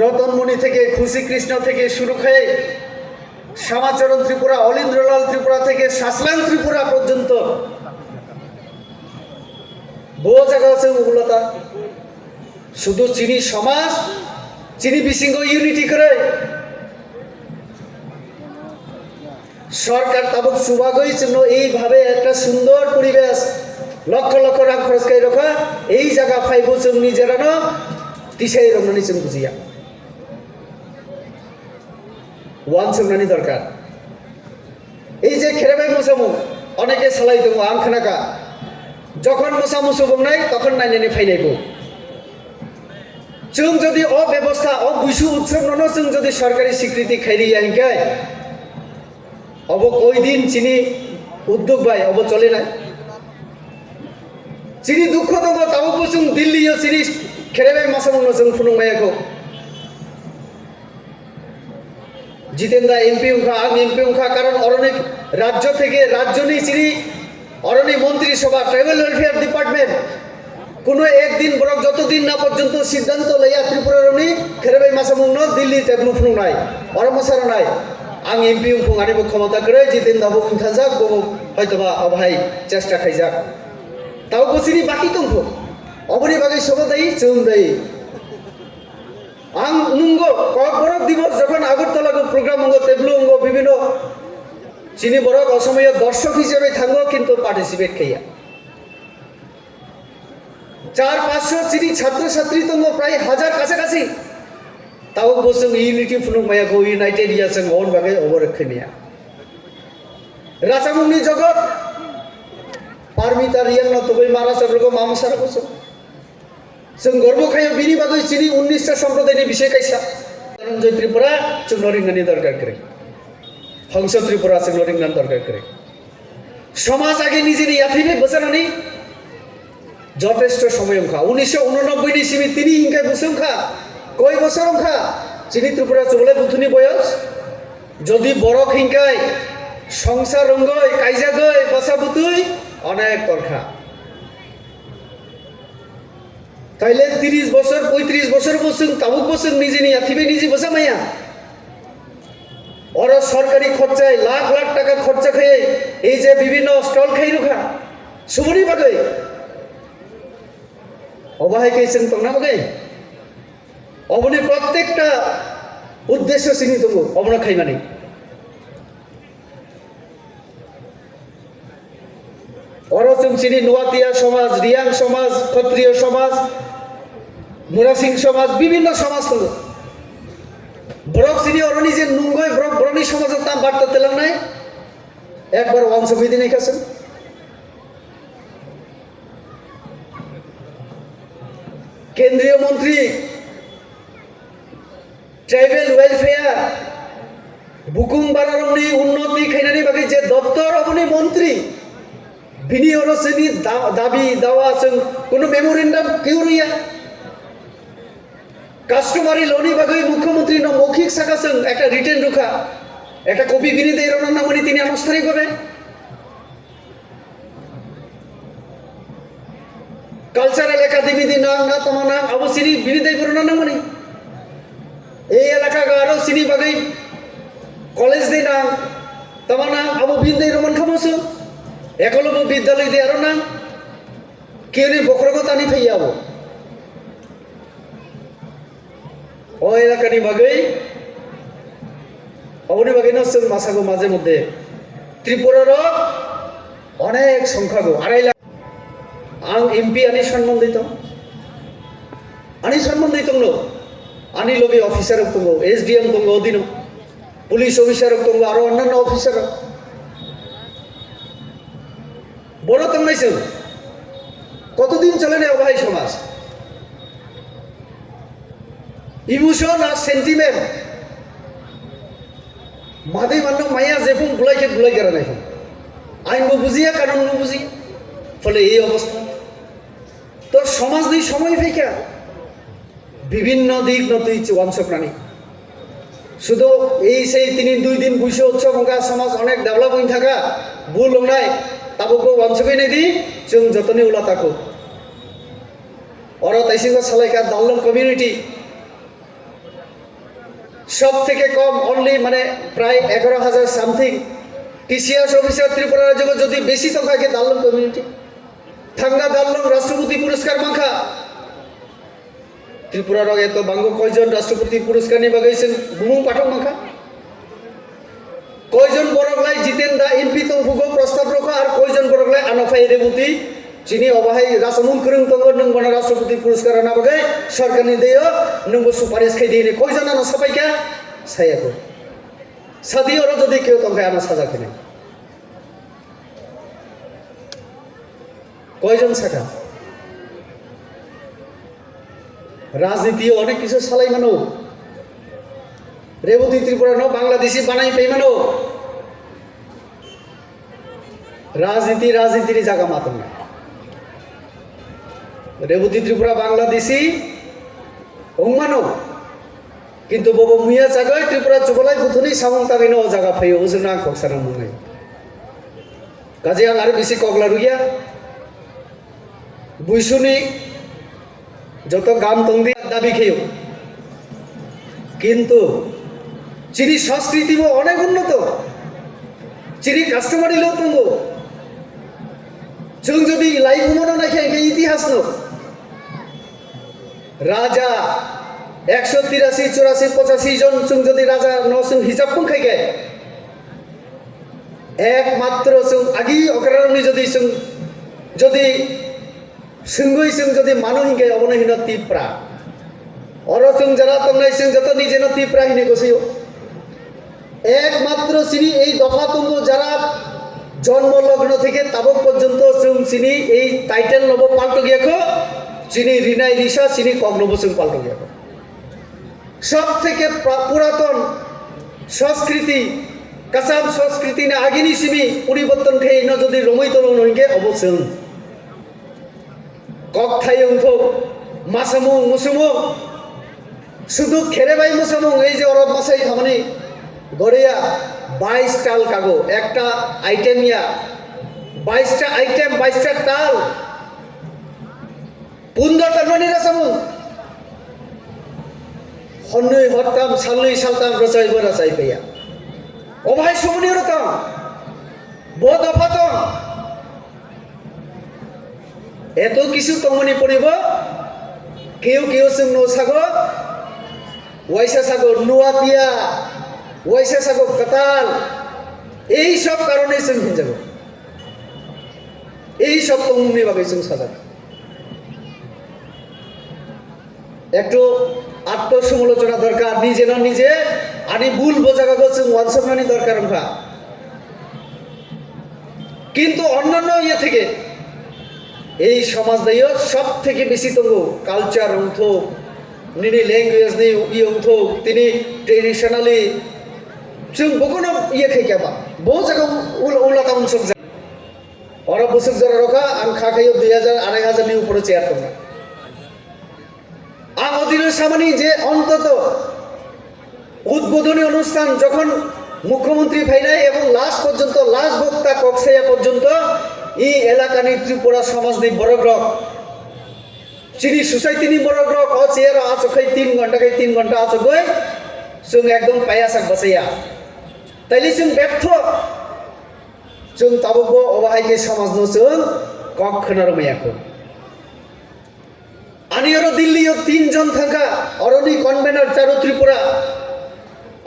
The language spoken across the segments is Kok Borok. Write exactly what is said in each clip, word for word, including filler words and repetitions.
রতনমণি থেকে, খুশি কৃষ্ণ থেকে শুরু করে শ্যামাচরণ ত্রিপুরা, অলিন্দ্রলাল ত্রিপুরা থেকে শাসলাং ত্রিপুরা পর্যন্ত বহু জায়গা আছে উগ্রতা। শুধু চিনি সমাজ, চিনি বিশৃঙ্গ ইউনিটি করে সরকার tabuk chubagwi chwngno এইভাবে একটা সুন্দর পরিবেশ, লক্ষ লক্ষ রাং খরচ করে রাখা, এই জায়গা ফাইবো chwng নিজেরানো tisai romnani chwng bujiya. Uansuknani dorkar. Ei je kherebai mosamung, oneke salai tongo, ang khnakha. Jokhon mosa musu bongnai, tokhon nainani phainai bo. Chwng jodi o bebostha, o buisu utsob nono chwng jodi sorkari sikriti khairiya hinkhe, obo koi din chini uddog bai obo cholinai? Chini dukho tongo, tabukbo chwng Delhi-o chini kherebai mosamungno chwng phunukmaya kho. Jiten da M P wngkha, ang M P wngkha, karon oroni rajyo theke, rajyoni chini oroni Montri Sabha, Tribal Welfare Department, kuno ekdin borok joto din na porjonto siddhanto laiya Tripura rokni kherebai mosamungno Delhi teblu phunuknai, oro mosaranai. Ang M P wngphung, anibo khomota kwrwi, Jiten da bo wngthangjak, bo hoitoba obo hai chesta khaijak. Tabo bo chini baki tongkho, oboni bagwi sobo dai, chwng dai. Ang nungo Kokborok Divos jokhon Agartala go program wngo, teblo wngo, bibino chini borok osomoyo dorshok hisabe thango, kintu participate khaiya. Char panchsho chini chhatro chhatri tongo, prai hajar kachakasi. Tabuk bo chwng unity phunuk maya kho, united ya chwng oboni bagwi obo rwkhaimaya. Rachamungni jogot Parmita Riyangno tubui mara chorrogo mamo sara bo chwng. Chwng gorbo khaio bini bagwi chini unnish ta somprodaini bisoi kaisa. Dhananjay Tripura chwngno ringnani dorkar kwrwi. Hangso Tripura chwngno ringnani dorkar kwrwi. Somaj age nijini yathwi bai bwchanani jotesto somoy wngkha. Unisho unonoboi ni simi tini hinkhe bwswk wngkha, koi bosor wngkha chini Tripura chubalai buthuni boyos. Jodi borok hinkai songsar wngoi, kaijagoi, bwsa bwtwi onek torkha. Taile tris bosor, poitris bosor bo chwng tabuk bo chwng nijini yathwi bai niji bwsa maya. Oro sorkari khorchai lakh lakh taka khorcha khaiwi ei je bibhinno stall khai rwkha, suboni bagwi. Obo hai khe chwng tongna bagwi. Oboni prottekta uddesyo sini tongo, obono khaimani. Oro chwng chini Nuatia somaj, Riyang somaj, Khotriyo somaj, Murasing somaj, bibhinno somaj tongo. Borok chini oroni je nungoi borok, borokni somajo tam barta twlangnai, ekbar wansugwi dinai kha chwng. Kendriyo montri, Tribal welfare, bukung bararokni unnoti khainani bagwi je doptor oboni montri, bini oro chini da-, dabi dawa chwng kunu memorandum keu rwya. Customary law ni bagwi mukhyamantri no moukhik saka chwng ekta written rwkha, ekta copy bini dei rwna nangmani tini anosthanik bhabe. Cultural Academy di nang na tama nang abo chini bini dai borok nang mani. Ei elaka ga aro chini bagwi college di nang tama nang abo bini dai roman khamo su. Ekolobo Bidyaloi di aro nang. Kini bokhorogo tani phaiya abo. O elakani bagwi, oboni bagwino chwng masago maje moddhe Tripura rok onek songkhago, arai lakh. Ang M P ani sanmon dwi tong, ani sanmon dwi tongno, ani loge officer rok tongo, S D M tongo, odino police officer rok tongo, aro onnanno officer rok. Boro tongnai chwng. Kotodin chole ne obo hai somaj? Emotion ar sentiment. Madai manno maya jephung bulai khe bulai gara nai phung. Ain bo bujiya, kanun bo bujiya. Phole ei obostha. To somaj ni somoi phaikha. Bibhinno dik no twi uansuknani. Sudu ei sei tini dui din buiso utsob wngkha, somaj onek develop wng thaka, bul wngnai, tabukbo uansugwi naidi, chwng jotoni ula takhuk. Oro taisingo salaikha Darlong community. সব থেকে কম, only মানে প্রায় এগারো হাজার something TCS officer Tripura রাজ্যে যদি বেশি সংখ্যা থাকে, দাল্লং কমিউনিটি। থাঙ্গা দাল্লং রাষ্ট্রপতি পুরস্কার মাখা। ত্রিপুরা রগ এত বাঙ্গো কয়জন রাষ্ট্রপতি পুরস্কার নিয়ে বাগাইছেন, বুমুং পাঠক মাখা। কয়জন বরকলাই জিতেন দা এমপি তংফুগো প্রস্তাব রকো, আর কয়জন বরকলাই আনো ফাই রেবুতি চিনি অবাহাই রাসমুন করুন তঙ্গ, নং বনা রাষ্ট্রপতি পুরস্কার আনা বাগাই সরকারনি দেয়, নংবো সুপারিশ খাই দিয়ে, কয়জন আনো সাপাইকা সায়াকো। সাদি ওরা যদি কেউ তখন আনা সাজা খেলে। কয়জন সাকা? রাজনীতি অনেক কিছু সালাই মানো। রেবতী ত্রিপুরা ন বাংলাদেশি বানাই পাই মানো। রাজনীতি রাজনীতির জায়গা মাতন। রেবতী ত্রিপুরা বাংলাদেশি ও মানো। কিন্তু ববো মুয়া চাগৈ ত্রিপুরা চুগলাই বুথুনি সামুং তাগৈনো ও জায়গা ফাইও, ওজন্য আং কক্সানো মুঙাই। কাজে আং আরো বেশি কগলা রুইয়া। বুইসুনি যত গাম তংদি দাবি খেয়েও, কিন্তু চিনি সংস্কৃতি অনেক উন্নত, চিনি কাস্টমারি লোক তঙ্গো। চুং যদি লাইভ মনে নাখে, ইতিহাস নো রাজা একশো তিরাশি চুরাশি পঁচাশি জন চুং যদি রাজা ন চুং হিসাব পং খাইকে, একমাত্র চুং agi okrarokni jodi chwng jodi swngwi chwng jodi mano hinkhe obono hino Tipra. Oro chwng jara tongnai chwng joto nijeno Tipra hinwi gosio. Ekmatro chini ei dopha tongo jara jonmo logno theke tabok porjonto chwng chini ei title nobo paltogya kho, chini rinai risa chini koknobo chwng paltogya kho. সব থেকে প্রা-, পুরাতন সংস্কৃতি, কাছাম সংস্কৃতি না আগিনি simi পরিবর্তন khe no jodi romoi tono no hingke obo chwng. Kokthai wngthok, masamung, musumung, sudu khere bai musamung, ei je oro masai thamani goreya, bais tal kago, ekta item ya, baista item, baista tal. Punda tanmani rasa mung. Honnwi hottam salnwi saltam rachai bo rachai paiya. Obo hai sumuni oro tong. Bo dopha tong. Eto kisu tongmani poribo. Keu keu chwngno sago. Waisa sago nuatia. Waisa sago katal. Ei sob karone chwng hinjago. Ei sob tongmungni bagwi chwng sajak. Ektu atto somolochona dorkar, nije no nije ani bul bo jagago chwng wansoknani dorkar wngkha. Kintu onnanno iye theke ei somaj dayo sob theke bisi tongo culture wngthok, nini language ni iye wngthok, tini traditionally chwng bokono iye khaikha ba, bo jaga ul-, ulata unsok jaga. Oro bwswk jora rokha, ang kha khaio dui hajar, arai hajar ni uporo chair tongo. Ang odino samani je ontoto udbodhoni onusthan jokhon mukhyamantri phainai ebong last porjonto, last bokta koksaya porjonto, ei elakani Tripura somajni borokrok, chini society ni borokrok o chair o achuk khai tin ghonta khai tin ghonta achugwi chwng ekdom payasak bachaya. Taile chwng betho. Chwng tabukbo obo hai khe samajno chwng kok khna rwmaya kho. Ani oro Delhi o tin jon thangkha, oroni convener Charu Tripura,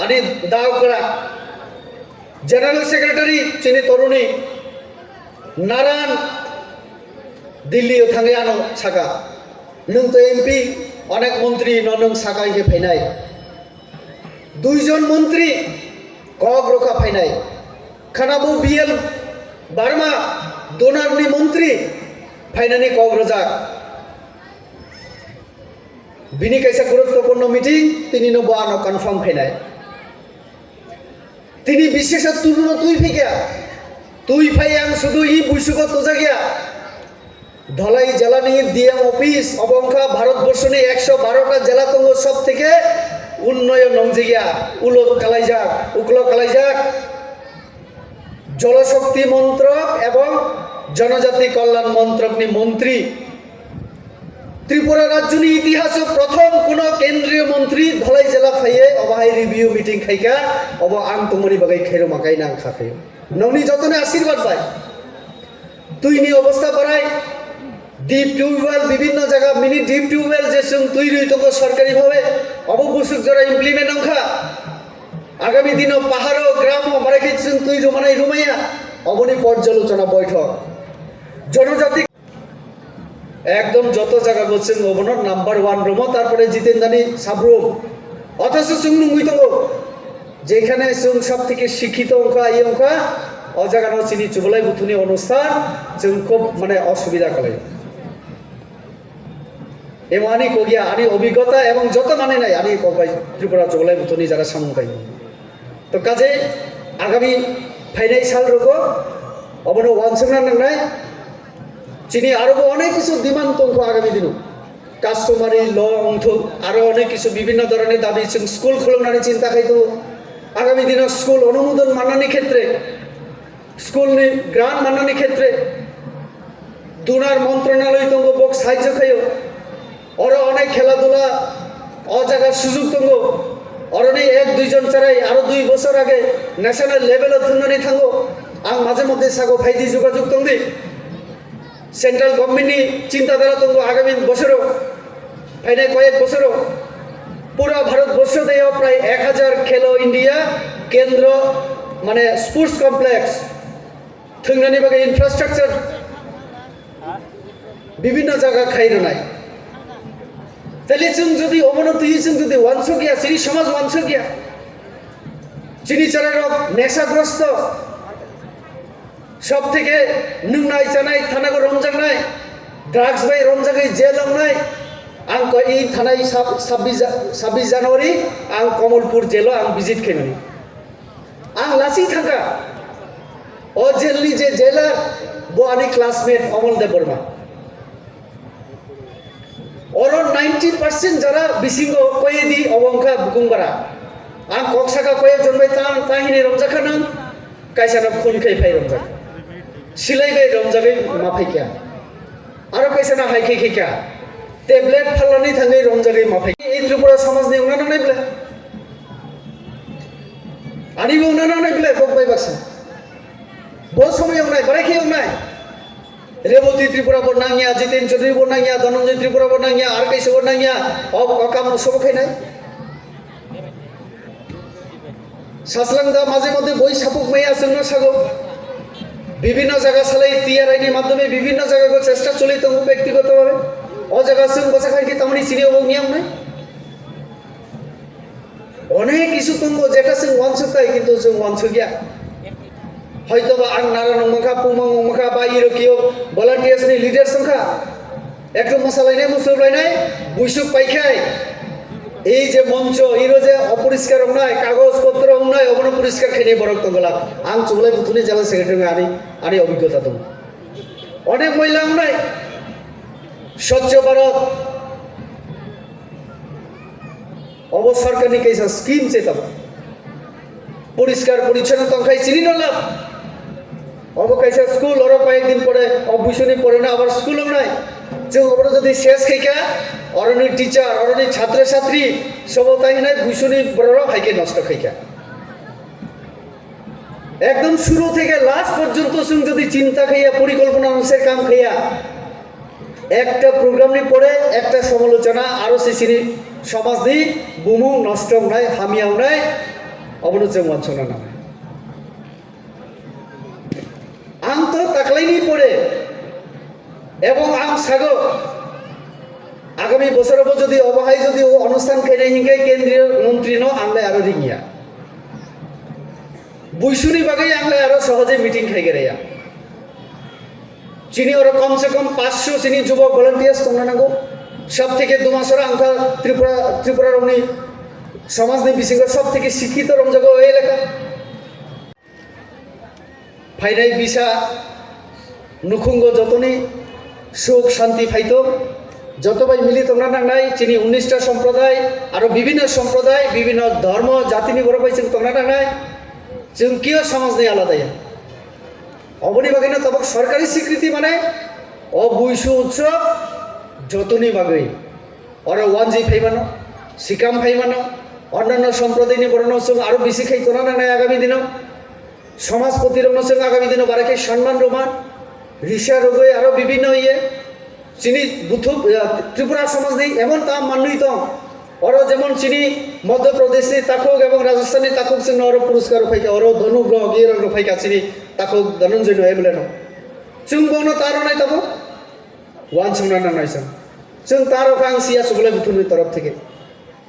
ani Daokra, general secretary chini toruni Naran Delhi o thangwi ano saka, "Nwng to M P, onek montri no nwng saka hinkhe phainai." Duijon montri kok rokha phainai. Khanabo B L Barma, donor ni montri phainani kok rojak. Bini kaisa guruttopurno meeting, tini no bo ano confirm phainai. Tini bisesa tuluno twi phikya. Twi phai ang sudu i buisugo tujak ya. Dhalai jela ni D M office, obo wngkha Bharat borso ni ekso baro ta jela tongo, sob theke unnoyon nongjikya, ulo kalaijak, uklo kalaijak. Jala Shakti Montrok ebong Janajati Kalyan Montrok ni montri. Tripura rajyo ni itihaso prothom kuno kendriyo montri Dhalai jela phaiye obo Review meeting khaikha, obo ang tongmani bagwi khairokma khaina ang kha khaio. Nokni jotoni asirwad bai. Twini obostha barai, deep tubewell, bibhinno jaga mini deep tubewell je chwng twi rwi tongo sorkari bhabe, obo busuk jora implement wngkha. Agami dino paharo, gramo, marai khe chwng twi rwmanai rwmaya, oboni porjalochona boithok. Jonojati ekdom joto jaga go chwng obono number one romo, tarpore Jiten Dani sabrum. Othocho chwng nungwi tongo, jekhane chwng sob theke sikhito wngkha, iye wngkha, o jaga no chini chubalai buthuni onusthan chwng khub mane osubida kalai. Emo ani kok ya, ani obigota ebong joto mane nai ani kok bai Tripura chubalai buthuni jara samung bai. To kaje agami phainai sal rogo obono wansukna nangnai. Chini aro bo onek kisu demand tongkho agami dino. Customary law wngthok, aro onek kisu bibhinno dhoroner dabi chwng school khuluknani chinta khai tongo. Agami dino school onumodon mannani khetre, school ni grant mannani khetre, dunar montronaloi tongo, bok sahajyo khaio. Oro onek khela dula o jaga sujug tongo. Oroni ek dui jon charai aro dui bosor age national level o thwngnani thango. Ang maje moddhe sago, phaidi, jogajog tongdi. Central government ni chinta dhara tongo agami bosoro, phainai koyek bosoro pura Bharat borsho deo prai ek hajar Khelo India kendro, mane sports complex, thwngnani bagwi infrastructure bibhinno jaga khai rwnai. Taile chwng jodi obono twiwi chwng jodi wansuk ya, chini somaj wansuk ya, chini chwrairok nesagrosto, sob theke nwngnai chanai thanago romjaknai, drugs bai romjagwi jail wngnai, ang ko i thanai sab-, sabbish ja-, sabbish January ang Kamalpur jail o ang visit khaimani. Ang lasing thangkha. O jail ni je jailer, bo ani classmate Omol Debbarma. Oro ninety percent jara bisingo koyedi obo wngkha bukung bara. Ang kok saka koyek jon bai ta, ta hinwi romjakha nang, kaisa no khun khai phai romjak. Silai bai romjagwi ma phaikha. Aro kaisa no hai khai khaikha. Tablet phalnani thangwi romjagwi ma phaikha. Ei Tripura somaj ni wngna nangnai bwle? Ani bo wngna nangnai bwle bok bai baksa. Bo somoi wngnai, barai khe wngnai. Reboti Tripura bo nangya, Jiten Chaudhary bo nangya, Dhananjay Tripura bo nangya, ar kaisa bo nangya. O, o kam sobo khainai. Saslang da maje moddhe boi sapuk maya chwngno sago. Bibhinno jaga salai T R I ni madhyome bibhinno jaga go chesta choli tongo bektigoto bhabe. O jaga chwng bwsa khai khe tamoni chini obo wngya wngnai. Onek kisu tongo, jeta chwng wansuk tai, kintu chwng wansuk ya. Hoito ba ang nara nung mankha, puma nung mankha, ba iro kio volunteers ni leaders wngkha. Ekdom mwsalainai, musuklainai, buisuk paikhai. Ei je moncho, iro je oporiskar wngnai, kagoj potro wngnai, obono poriskar khainai borok tongo la. Ang chuklai buthuni general secretary ani, ani obhiggota tongo. Onek moila wngnai, Swachh Bharat. Obo sorkarni kaisa scheme se tamo. Poriskar porichonno tongkhai chini no lab. Obo kaisa school, oro koyek din pore, o buisuni pore no abar school wngnai. Chwng obono jodi ses khaikha, oroni teacher, oroni chhatra chhatri, sobo tai hinai buisuni bororok hai khe nosto khaikha. Ekdom shuru theke last porjonto chwng jodi chinta khaiya, porikolpona onusare kam khaiya, ekta program ni pore ekta somalochona aro se chini somaj ni bumung nosto wngnai, hamya wngnai, obono chwng wansukna nangnai. Ang to taklaini pore ebong ang sago, agami bosorobo jodi obo hai jodi o onusthan khainai hinkhe kendriyo montri no ang lai aro ringya. Buisuni bagwi ang lai aro sohoje meeting khai geraya. Chini oro kom se kom panchsho chini jubok volunteers tongna nango. Sob theke Dumasora wngkha Tripura, Tripura rokni somajni bisingo sob theke sikhito romjago o elaka. Phainai bisa nukhungo jotoni suk shanti phaito, joto bai mili tongna nangnai, chini unnish ta somproday, aro bibhinno somproday, bibhinno dhormo, jatini borok bai chwng tongna nangnai, chwng kio somajni alada ya. Oboni bagwino tabuk sorkari sikriti mane o Buisu utsob jotoni bagwi. Oro wanji phaimano, sikam phaimano, Onnanno somprodayni borokno chwng aro bisi khai tona nangnai agami dino. Somajpoti rokno chwng agami dino barai khai sanman rwma. Risa rwgwi aro bibinno iye chini buthuk, eh, Tripura somajni emon ta manwi tong. Oro jemon chini Madhya Pradeshni takhuk ebong Rajasthanni takhuk chwngno oro puruskar rwphaikha, oro dhanurok, irok rwphaikha chini takhuk Dhananjay no M L A no. Chwng bono ta rwnai tamo? Uansukna nangnai chwng. Chwng ta rwkha ang siya Sublai Buthumni torof theke.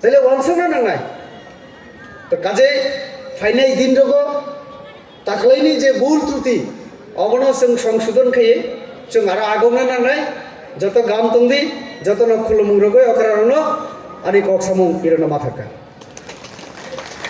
Taile uansukna nangnai. To kaje phainai din rogo taklaini je bul truti, obono chwng songsodon khaiye chwng aro agokna nangnai. Joto gam tongdi, jotono khulumung rogwi okrarokno ani kok samung irokno mathakha.